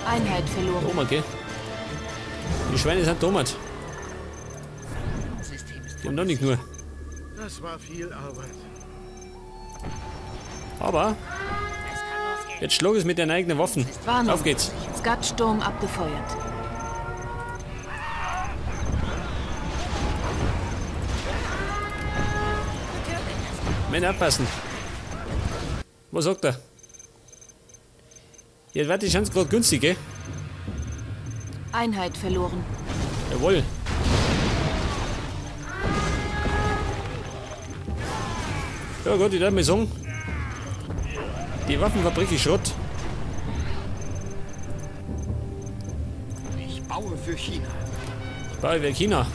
Einheit verloren. Oma, gell? Die Schweine sind Tomat. Die haben noch nicht nur. Das war viel Arbeit. Aber jetzt schlag es mit deinen eigenen Waffen. Warnung. Auf geht's. Skatsturm abgefeuert. Männer aufpassen. Was sagt er? Jetzt wird die Chance gerade günstig, gell? Einheit verloren. Jawohl. Ja gut, ich darf mal sagen, die Waffenfabrik ist Schrott. Ich baue für China. Ich baue für China.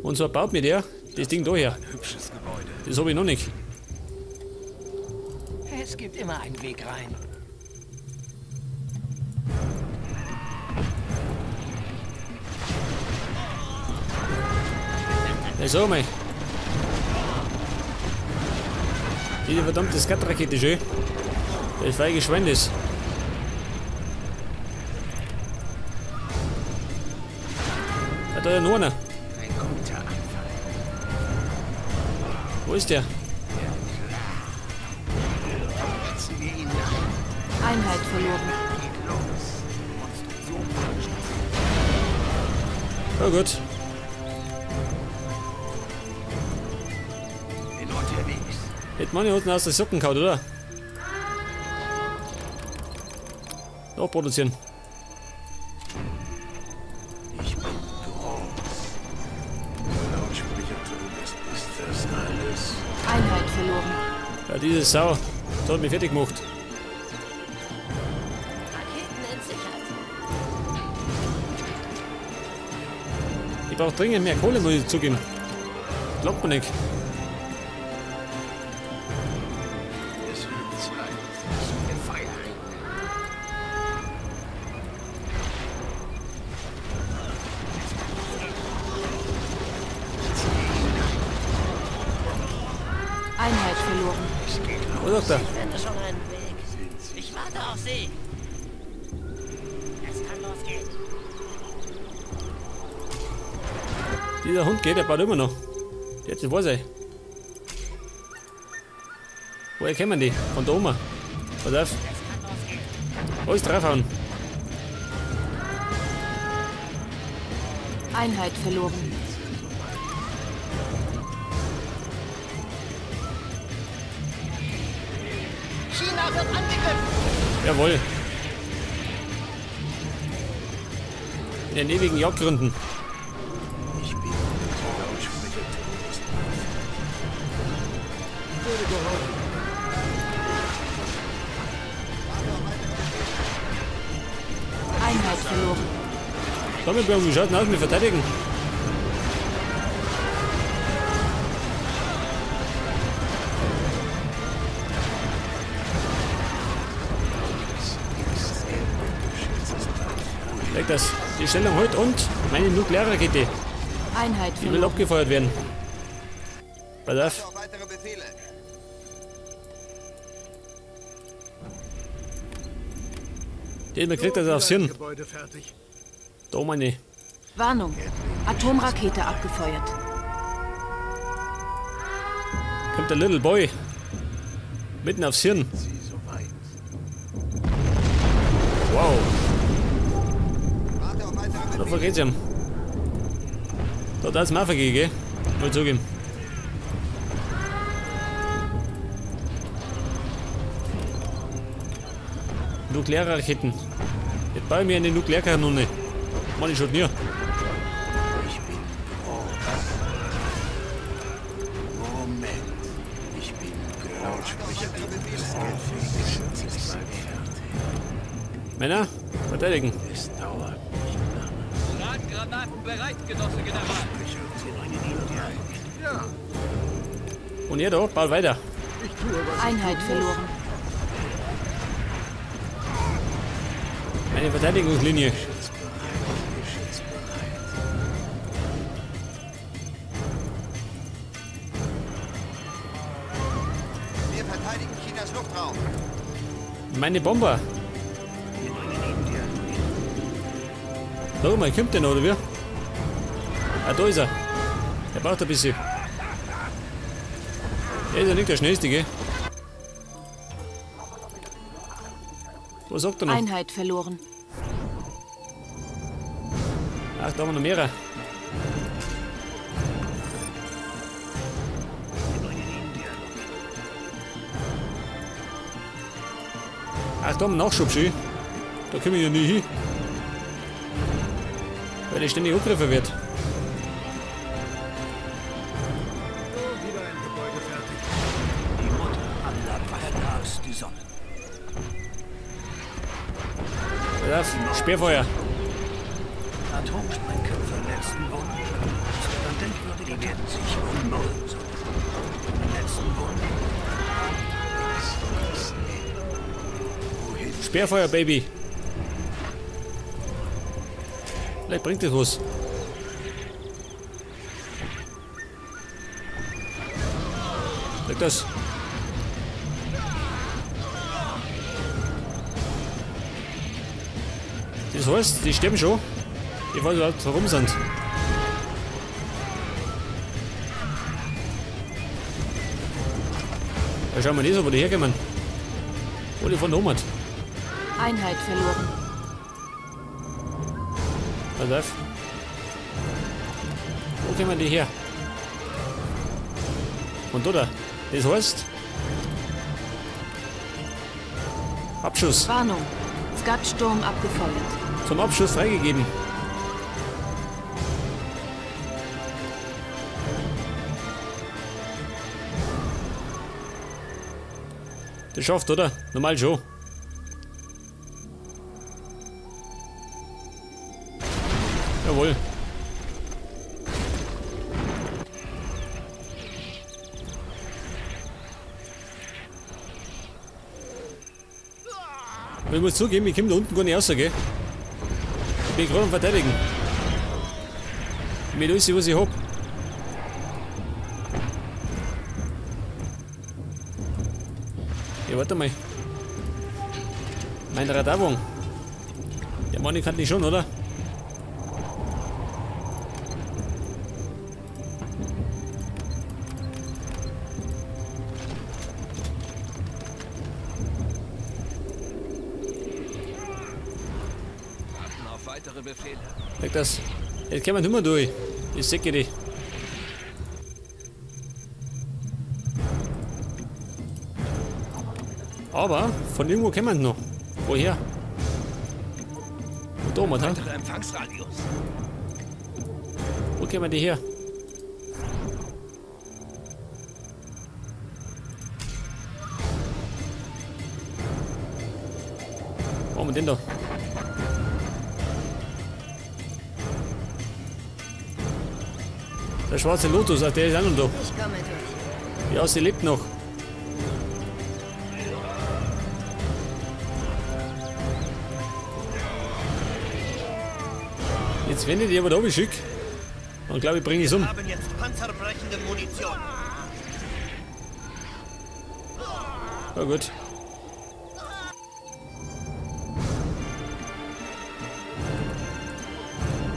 Und zwar baut mir der das Ding da her. Ein hübsches Gebäude. Das habe ich noch nicht. Es gibt immer einen Weg rein. Ja, so mal. Diese verdammte Skat-Rakete schön. Das feige Schwein ist. Hat da ja nur einer. Ein guter Anfang. Wo ist der? Einheit verloren. Geht los. Oh gut. Bin unterwegs. Hätte meine Hosen aus der Socken gehauen, oder? Noch produzieren. Ich bin groß. Lautsprecherton ist das alles. Einheit verloren. Ja, diese Sau. Das hat mich fertig gemacht. Raketen in Sicherheit. Ich brauche dringend mehr Kohle, muss ich zugeben. Glaubt man nicht. Es wird Zeit, dass wir Feuer regnen. Einheit verloren. Es geht los. Wo sagt er? Ich finde schon einen Weg. Ich warte auf Sie. Es kann losgehen. Dieser Hund geht, der baut immer noch. Jetzt weiß ich. Woher kennen die? Von der Oma. Pass auf. Alles draufhauen. Einheit verloren. China wird angegriffen. Jawohl. In den ewigen Jagdgründen. Ich bin Lautsprecherton ist. Ich werde gehorchen. Einheit verloren. Sammelbürger, wie schaut denn aus mit Verteidigen? Leg das. Die Stellung heute und meine Nuklearrakete. Einheit Die will verloren. abgefeuert werden. Pass auf. Weitere Befehle. Den kriegt das aufs Hirn. Gebäude fertig. Da meine. Warnung. Atomrakete abgefeuert. Kommt der Little Boy. Mitten aufs Hirn. Sie soweit. Wow. Warte auf weitere Da vergeht's ihm. Da hat's mir auch vergehen, gell? Mal zugeben. Nuklearraketen. Jetzt baue ich mir eine Nuklearkanone. Mann, ich schon nie. Ich bin groß. Moment. Ich bin Lautsprecherton ist ist bald fertig. Männer, verteidigen. Es dauert nicht lange. Urangranaten bereit, Genosse General. Ja, Und ihr da, baut weiter. ich tue, was Einheit verloren. Meine Verteidigungslinie. Geschützbereit. Geschützbereit. Wir verteidigen Chinas Luftraum. Meine Bomber. Sag mal, kommt der noch, oder wie? Ah, da ist er. Der braucht ein bisschen. Der ist ja nicht der schnellste, gell? Was sagt er noch? Einheit verloren. Ach, da haben wir noch mehrere. Ach, da haben wir Nachschub schon. Da komme ich ja nie hin. Weil der ständig angegriffen wird. Wieder ein Gebäude fertig. Die Mutter aller Feiertags, die Sonne. Pass auf, Sperrfeuer. Atomsprengköpfe letzten Wunsch. Dann denkwürdige, die werden sich umbauen sollen. Letzten Wunsch. Sperrfeuer, Baby. Vielleicht bringt das was. Sag das. Das heißt, die sterben schon. Ich weiß überhaupt, warum sind. Da schauen wir nicht so, wo die herkommen. Wo die von oben hat. Einheit verloren. Pass auf. Wo kommen die her? Und da. Das heißt. Abschuss. Warnung. Skatsturm abgefeuert. Zum Abschuss freigegeben. Das schafft, oder? Normal schon. Jawohl. Aber ich muss zugeben, ich komme da unten gar nicht raus, gell? Ich bin gerade am Verteidigen. Mit alles, was ich hab. Ja, warte mal. Mein Radarwagen. Der Mann kann nicht schon, oder? Sag das. Jetzt kann man nicht mehr durch. Ich sehe die. Aber von irgendwo kommen sie noch. Woher? Und da, man, wo kommen die her? Wo haben wir denn da? Der schwarze Lotus, ach, der ist auch noch da. Ich komme durch. Ja, sie lebt noch. Jetzt, wenn ich die aber da schicke, dann glaube ich, bringe ich es um. Wir haben jetzt panzerbrechende Munition. Na gut.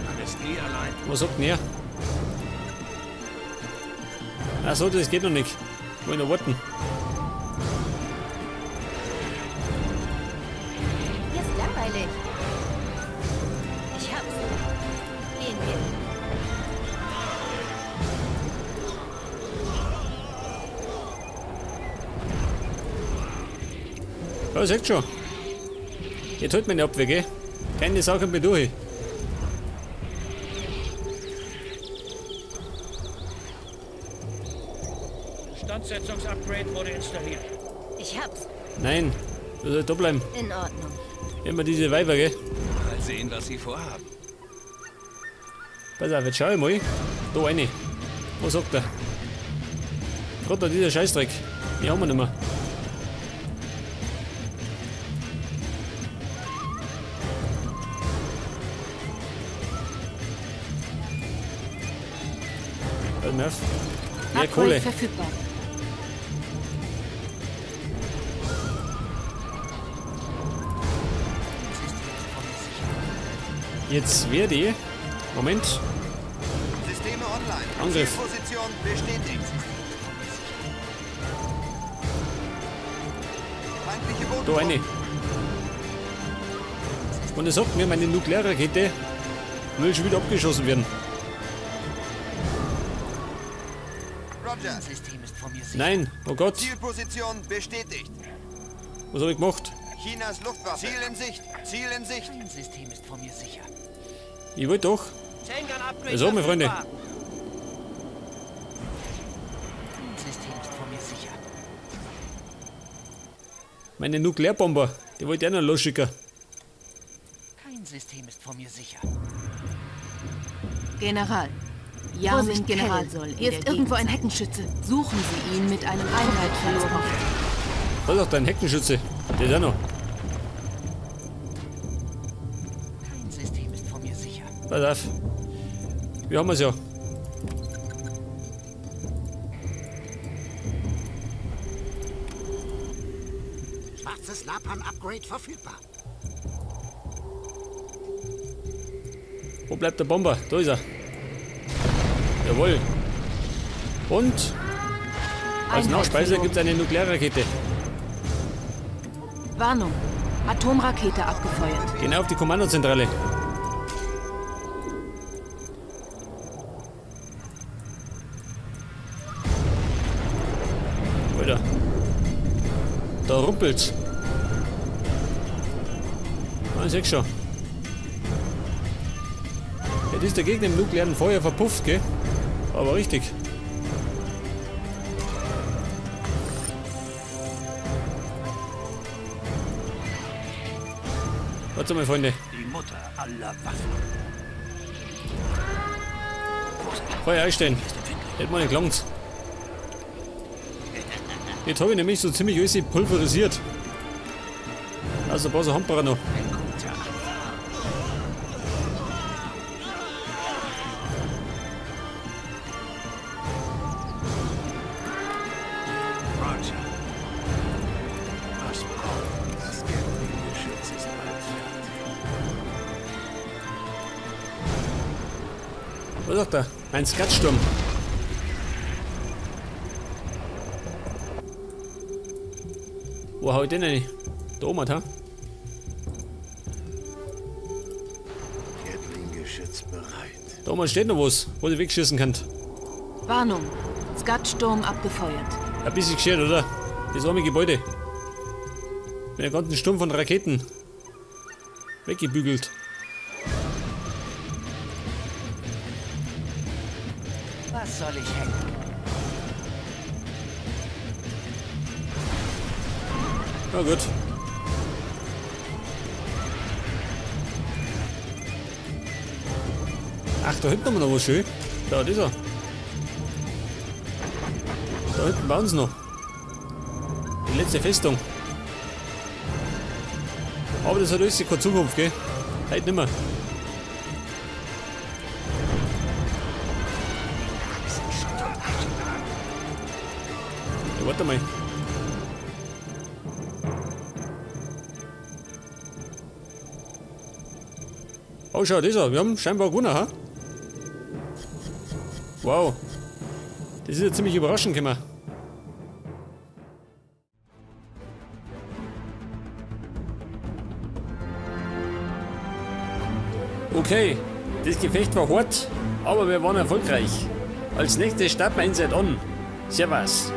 Man ist nie allein. Was sagt denn er? Achso, das geht noch nicht. Wollen noch warten. Hier ist langweilig. Ich hab's. Gehen wir. Ja, seht schon. Jetzt holt meine Abwehr, gell? Keine Sau kommt mir durch. Instandsetzungsupgrade wurde installiert. Ich hab's. Nein, du sollst da bleiben. In Ordnung. Immer diese Weiber, gell? Mal sehen, was sie vorhaben. Pass auf, jetzt schau ich mal. Da rein. Was sagt er? Gerade da dieser Scheißdreck. Die haben wir nicht mehr. Hör mir auf. Mehr Kohle. Verfügbar. Jetzt werde ich... Moment. Systeme online. Angriff. Zielposition bestätigt. Feindliche Da eine. Und es sagt mir, meine Nuklearrakete will schon wieder abgeschossen werden. Roger. System ist vor mir sicher. Nein, oh Gott. Zielposition bestätigt. Was habe ich gemacht? Chinas Luftwaffe. Ziel in Sicht. Ziel in Sicht. Kein System ist vor mir sicher. Ich wollte doch. So, meine Freunde. Kein System ist vor mir sicher. Meine Nuklearbomber, die wollte ich auch noch losschicken. Kein System ist vor mir sicher. General. Yarmin General soll. Hier ist irgendwo ein Heckenschütze. Suchen Sie ihn mit einem Einheit verloren. Da ist auch dein Heckenschütze. Der ist auch noch. Kein System ist vor mir sicher. Pass auf. Wir haben es ja. Schwarzes Napalm-Upgrade verfügbar. Wo bleibt der Bomber? Da ist er. Jawohl. Und als Nachspeise gibt es eine Nuklearrakete. Warnung. Atomrakete abgefeuert. Genau auf die Kommandozentrale. Alter. Da rumpelt's. Ah, ich seh schon. Jetzt ist der Gegner im nuklearen Feuer verpufft, gell? Aber richtig. Warte mal, Freunde. Die Mutter aller Waffen. Feuer einstellen. Hätte man nicht gelangt. Jetzt habe ich nämlich so ziemlich alles pulverisiert. Also ein paar so Hamperer noch. Was sagt er? Ein Skatsturm. Wo hau ich den rein? Da oben, ha? Gatling-Geschütz bereit. Da oben steht noch was, wo ich wegschießen kann. Warnung. Skatsturm abgefeuert. Ein bisschen geschert, oder? Das arme Gebäude. Mit einem ganzen Sturm von Raketen. Weggebügelt. Was soll ich hacken? Na gut. Ach, da hinten haben wir noch was schön. Da, das ist er. Da hinten bauen sie noch. Die letzte Festung. Aber das hat alles keine Zukunft, gell? Heute nimmer. Ja, warte mal. Oh, schau, das ist er. Wir haben scheinbar gewonnen, ha? Wow. Das ist ja ziemlich überraschend gekommen. Okay, das Gefecht war hart, aber wir waren erfolgreich. Als nächstes starten wir Inside On. Servus.